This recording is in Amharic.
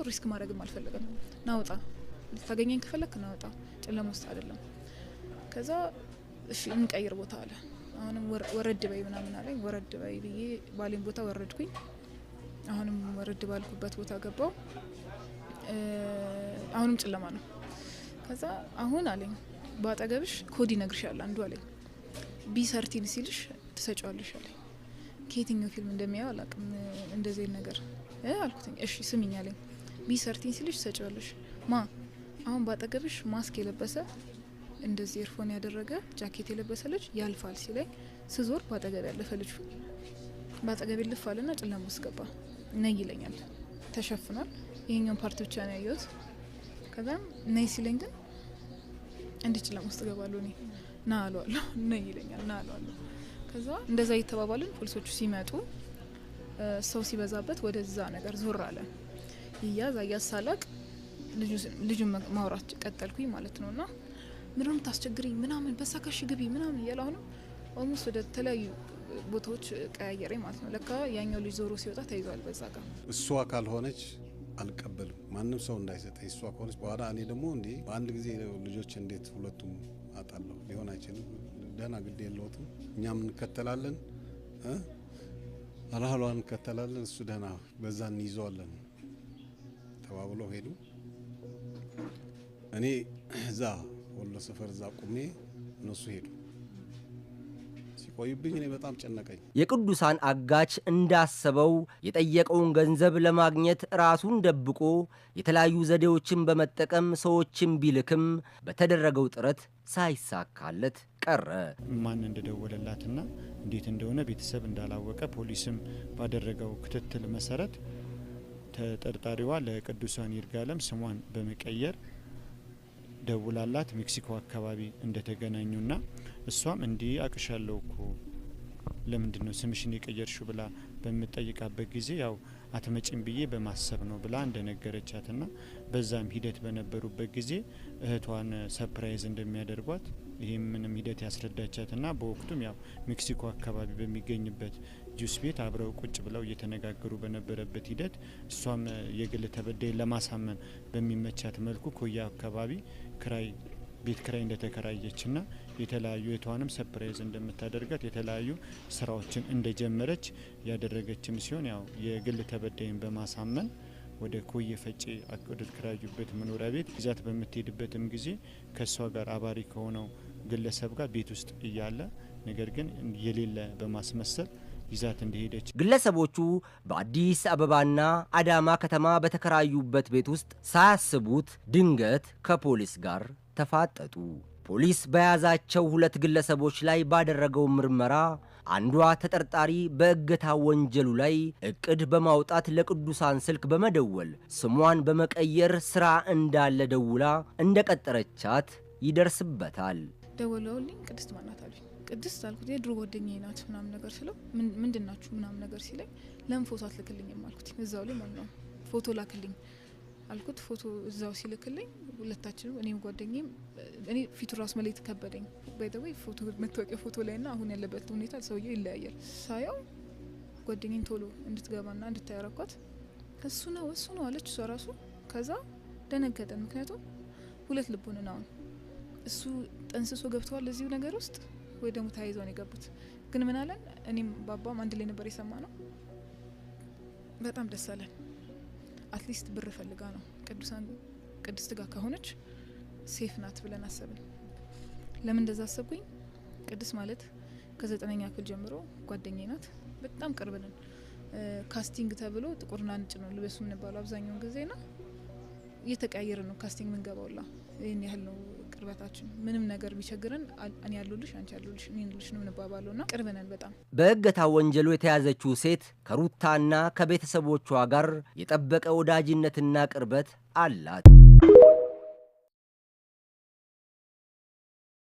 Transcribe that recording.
Risk ማድረግም አልፈለገም። ናውጣ፣ ልታገኘኝ ከፈለክ ናውጣ፣ ጨለማ ውስጥ አይደለም። ከዛ እሺ እንቀይር ቦታ አለ። አሁንም ወረድ በይ ምናምን አለኝ። ወረድ በይ ብዬ ባሌን ቦታ ወረድኩኝ። አሁንም ወረድ ባልኩበት ቦታ ገባው። አሁንም ጨለማ ነው። ከዛ አሁን አለኝ በአጠገብሽ ኮድ ይነግርሻል አንዱ አለኝ። B 13 ሲልሽ ትሰጫዋለሽ አለኝ። ከየትኛው ፊልም እንደሚያየው አላውቅም። እንደዚህ ነገር አልኩትኝ። እሺ ስሚኝ አለኝ። B 13 ሲልሽ ትሰጫዋለሽ። ማ አሁን በአጠገብሽ ማስክ የለበሰ፣ እንደዚህ earphone ያደረገ፣ ጃኬት የለበሰ ልጅ ያልፋል ሲለኝ ስዞር በአጠገብ ያለፈ ልጁ። በአጠገብ ይልፋልና ጨለማ ውስጥ ገባ። ነይ ይለኛል። ተሸፍኗል። ይሄኛውን part ብቻ ነው ያየሁት። ከዛም ነይ ሲለኝ ግን እንዲህ ጨለማ ውስጥ ገባለሁ እኔ። ና አለዋለሁ። ነይ ይለኛል። ና አለዋለሁ። ከዛ እንደዛ እየተባባልን ፖሊሶቹ ሲመጡ ሰው ሲበዛበት ወደዛ ነገር ዞር አለ። ይያዝ አያዝ ሳላቅ ልጁን ማውራት ቀጠልኩኝ ማለት ነው። እና ምንም ታስቸግሪኝ ምናምን በሳ ካሽ ግቢ ምናምን እያለ አሁንም almost ወደ ተለያዩ ቦታዎች ቀያየረኝ ማለት ነው። ለካ ያኛው ልጅ ዞሮ ሲወጣ ተይዟል በዛ ጋር። እሷ ካልሆነች አልቀበልም፣ ማንም ሰው እንዳይሰጠኝ እሷ ከሆነች በኋላ። እኔ ደግሞ እንዴ በአንድ ጊዜ ልጆች እንዴት ሁለቱም አጣለሁ? ሊሆን አይችልም። ደህና ግድ የለውትም፣ እኛም እንከተላለን፣ አላህሏ እንከተላለን፣ እሱ ደህና በዛ እንይዘዋለን ተባብለው ሄዱ። እኔ እዛ ወሎ ሰፈር እዛ ቁሜ እነሱ ሄዱ። ሲቆዩብኝ እኔ በጣም ጨነቀኝ። የቅዱሳን አጋች እንዳሰበው የጠየቀውን ገንዘብ ለማግኘት ራሱን ደብቆ የተለያዩ ዘዴዎችን በመጠቀም ሰዎችን ቢልክም በተደረገው ጥረት ሳይሳካለት ቀረ። ማን እንደደወለላትና እንዴት እንደሆነ ቤተሰብ እንዳላወቀ፣ ፖሊስም ባደረገው ክትትል መሰረት ተጠርጣሪዋ ለቅዱሳን ይርጋለም ስሟን በመቀየር ደውላላት ሜክሲኮ አካባቢ እንደተገናኙና እሷም እንዲህ አቅሻለሁ እኮ፣ ለምንድን ነው ስምሽን የቀየርሽው ብላ በምጠይቃበት ጊዜ ያው አትመጪም ብዬ በማሰብ ነው ብላ እንደነገረቻትና በዛም ሂደት በነበሩበት ጊዜ እህቷን surprise እንደሚያደርጓት ይህም ምንም ሂደት ያስረዳቻትና በወቅቱም ያው ሜክሲኮ አካባቢ በሚገኝበት ጁስ ቤት አብረው ቁጭ ብለው እየተነጋገሩ በነበረበት ሂደት እሷም የግል ተበዳይን ለማሳመን በሚመቻት መልኩ ኮያ አካባቢ ክራይ ቤት ክራይ እንደተከራየችና የተለያዩ እህቷንም surprise እንደምታደርጋት የተለያዩ ስራዎችን እንደጀመረች ያደረገችም ሲሆን፣ ያው የግል ተበዳይን በማሳመን ወደ ኮየ ፈጬ ወደ ተከራዩበት መኖሪያ ቤት ይዛት በምትሄድበትም ጊዜ ከእሷ ጋር አባሪ ከሆነው ግለሰብ ጋር ቤት ውስጥ እያለ ነገር ግን የሌለ በማስመሰል ይዛት እንደሄደች። ግለሰቦቹ በአዲስ አበባና አዳማ ከተማ በተከራዩበት ቤት ውስጥ ሳያስቡት ድንገት ከፖሊስ ጋር ተፋጠጡ። ፖሊስ በያዛቸው ሁለት ግለሰቦች ላይ ባደረገው ምርመራ አንዷ ተጠርጣሪ በእገታ ወንጀሉ ላይ እቅድ በማውጣት ለቅዱሳን ስልክ በመደወል ስሟን በመቀየር ሥራ እንዳለ ደውላ እንደቀጠረቻት ይደርስበታል። ደወለውልኝ። ቅድስት ማናት አሉኝ። ቅድስት አልኩት። የድሮ ጓደኛዬ ናት ምናምን ነገር ስለው ምንድን ናችሁ ምናምን ነገር ሲለኝ ለምን ፎቶ አትልክልኝም አልኩት። እዛው ላይ ማለት ነው። ፎቶ ላክልኝ አልኩት። ፎቶ እዛው ሲልክልኝ ሁለታችንም እኔም ጓደኛዬም እኔ ፊቱ ራሱ መለየት ከበደኝ። By the way ፎቶ መታወቂያ ፎቶ ላይ ና አሁን ያለበት ሁኔታ ሰውየው ይለያያል። ሳየው ጓደኛዬን ቶሎ እንድትገባና እንድታያረኳት እሱ ነው፣ እሱ ነው አለች እሷ ራሱ። ከዛ ደነገጠን። ምክንያቱም ሁለት ልብ ሆነን አሁን እሱ ጠንስሶ ገብተዋል እዚሁ ነገር ውስጥ ወይ ደግሞ ተያይዘው ነው የገቡት። ግን ምን አለን፣ እኔም ባባም አንድ ላይ ነበር የሰማ ነው። በጣም ደስ አለን። At least ብር ፈልጋ ነው፣ ቅዱሳን ቅድስት ጋር ከሆነች safe ናት ብለን አሰብን። ለምን እንደዛ አሰብኩኝ? ቅድስት ማለት ከ9ኛ ክፍል ጀምሮ ጓደኛዬ ናት። በጣም ቅርብ ነን። Casting ተብሎ ጥቁርና ነጭ ነው ልበሱ የምንባለው አብዛኛውን ጊዜ ና እየተቀያየረ ነው casting ምንገባውላ። ይህን ያህል ነው ቅርበታችን። ምንም ነገር ቢቸግረን እኔ ያለሁልሽ፣ አንቺ ያለሁልሽ፣ እኔ ልሽ ነው የምንባባለው ና ቅርብ ነን በጣም። በእገታ ወንጀሉ የተያዘችው ሴት ከሩታና ከቤተሰቦቿ ጋር የጠበቀ ወዳጅነትና ቅርበት አላት።